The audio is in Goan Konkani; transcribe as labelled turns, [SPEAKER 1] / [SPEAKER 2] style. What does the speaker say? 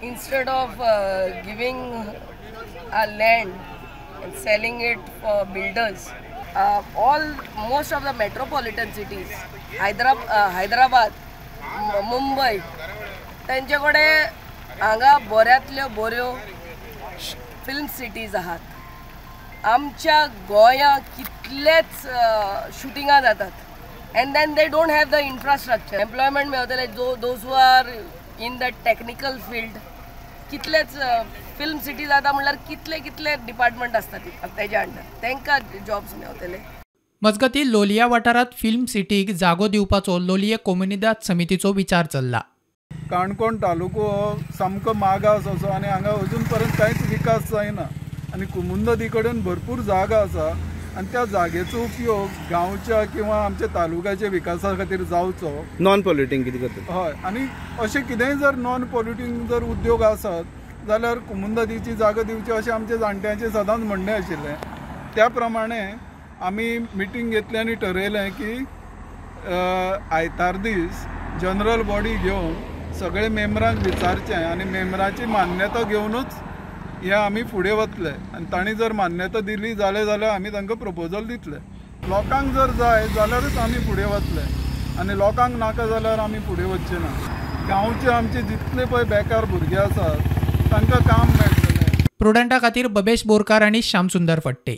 [SPEAKER 1] Instead of giving a land and selling it for builders, all most of the metropolitan cities, Hyderabad, Mumbai, तांचे कडेन हांगा बऱ्यांतल्यो बऱ्यो फिल्म सिटीज आहात. आमच्या गोंयांत कितलेच शुटिंगां जातात and then they don't have the infrastructure. Employment मेवतले those who are in the technical field. कितलेच फिल्म सिटी जाता म्हणल्यार कितले कितले डिपार्टमेंट आसतात तेज्या अंडर, तांकां जॉब्स मेवतले.
[SPEAKER 2] मजगतीं लोलया वाठारांत फिल्म सिटीक जागो दिवपाचो लोलये कोमुनिदाद समितीचो विचार चल्ला.
[SPEAKER 3] काणकोण तालुको सामको मागास असो आनी हांगा अजून पर्यंत कांयच विकास जायना आनी कुमुंददी कडेन भरपूर जागा आसा आनी त्या जागेचो उपयोग गांवच्या किंवा आमच्या तालुक्याच्या विकासा खातीर जावचो.
[SPEAKER 4] नॉन पॉल्युटींग कितें करता?
[SPEAKER 3] हय, आनी अशें कितेंय जर नॉन पॉल्युटींग जर उद्योग आसत जाल्यार कुमुंददीची जागा दिवची अशें आमच्या जाणट्यांचें सदांच म्हणणें आशिल्लें. त्या प्रमाणे आमी मिटींग घेतली आनी ठरयलें की आयतार दीस जनरल बॉडी घेवन सगळे मेंबरांक विचारचें आनी मेंबरांची मान्यता घेवनूच हे आमी फुडें वतले आनी तांणी जर मान्यता दिली जाल्यार आमी तांकां प्रपोजल दितले. लोकांक जर जाय जाल्यारूच आमी फुडें वतले आनी लोकांक नाका जाल्यार आमी फुडें वचचे ना. गांवचे आमचे जितले पळय बेकार भुरगे आसात तांकां काम मेळटलें.
[SPEAKER 2] प्रुडंटा खातीर बबेश बोरकार आनी श्यामसुंदर फट्टे.